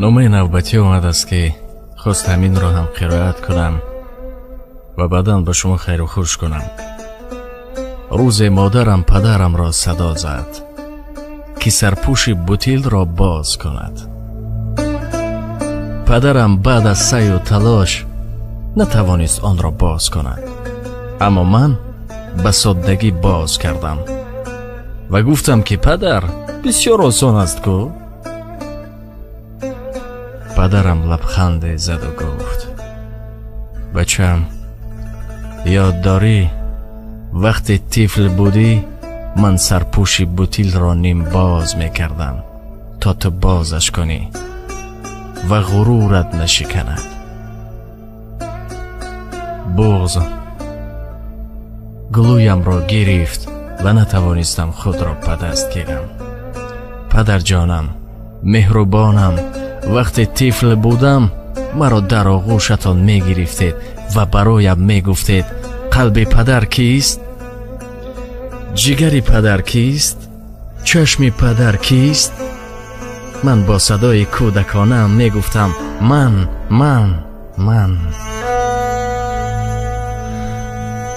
Номаи навбатӣ омадааст, ки хост ҳаминро ҳам қироат кунам ва баъдан ба шумо хайру хуш кунам. Рӯзе модарам падарамро садо зад, ки сарпӯши бутилро боз кунад. Падарам баъд аз саъю талош натавонист онро боз кунад, аммо ман ба соддагӣ боз кардам ва гуфтам, ки падар, бисёр осон аст ку. Падарам лабханде заду гуфт: бачам, ёд дорӣ, вақте тифл будӣ, ман сарпӯши бутилро нимбоз мекардам, то ту бозаш кунӣ ва ғурурат нашиканад. Буғз гулӯямро гирифт ва натавонистам худро ба даст гирам. Падарҷонам, меҳрубонам, вақте тифл будам, маро дар оғӯшатон мегирифтед ва бароям мегуфтед: қалби падар кист, ҷигари падар кист, чашми падар кист? Ман бо садои кӯдаконаам мегуфтам: ман, ман, ман.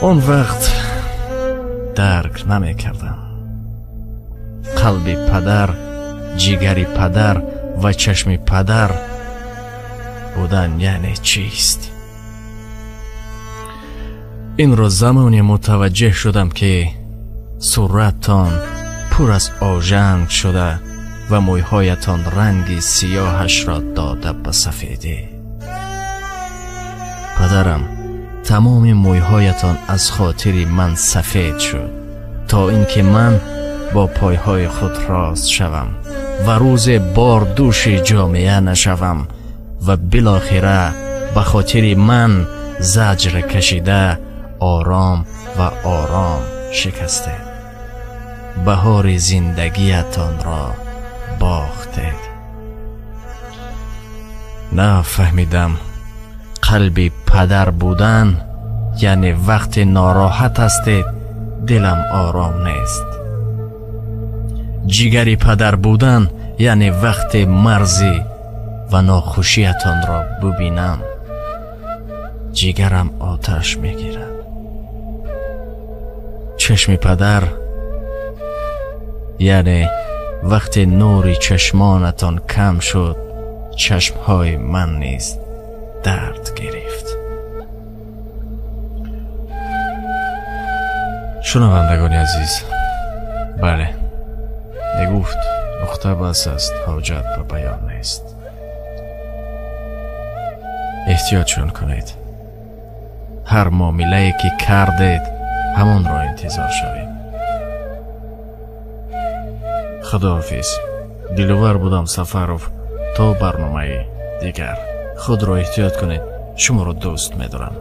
Он вақт дарк намекардам, қалби падар, ҷигари падар ва чашми падар будан яъне чист. Инро замоне мутаваҷҷеҳ шудам, ки сураттон пур аз ожанг шуда ва мӯйҳоятон ранги сиёҳашро дода ба сафедӣ. Падарам, тамоми мӯйҳоятон аз хотири ман сафед шуд, то инки ман бо пойҳои худ рост шавам ва рӯзе бордӯши ҷомеа нашавам ва билохира ба хотири ман заҷр кашида ором ва ором шикастед. Баҳори зиндагиятонро бохтед. Нафаҳмидам, қалби падар будан яъне вақте нороҳат ҳастед, дилам ором нест. Ҷигари падар будан яъне вақте марзӣ ва нохушиятонро бубинам, ҷигарам оташ мегирад. Чашми падар яъне вақте нури чашмонатон кам шуд, чашмҳои ман низ дард гирифт. Шунавандагони азиз, бале, мегуфт нуқта бас аст, ҳоҷат ба баён нест. Эҳтиётшон кунед. Ҳар муомилае ки кардед, ҳамонро интизор шавед. Худоҳофиз. Диловар будам Сафаров. То барномаи дигар. Худро эҳтиёт кунед. Шуморо дӯст медорам.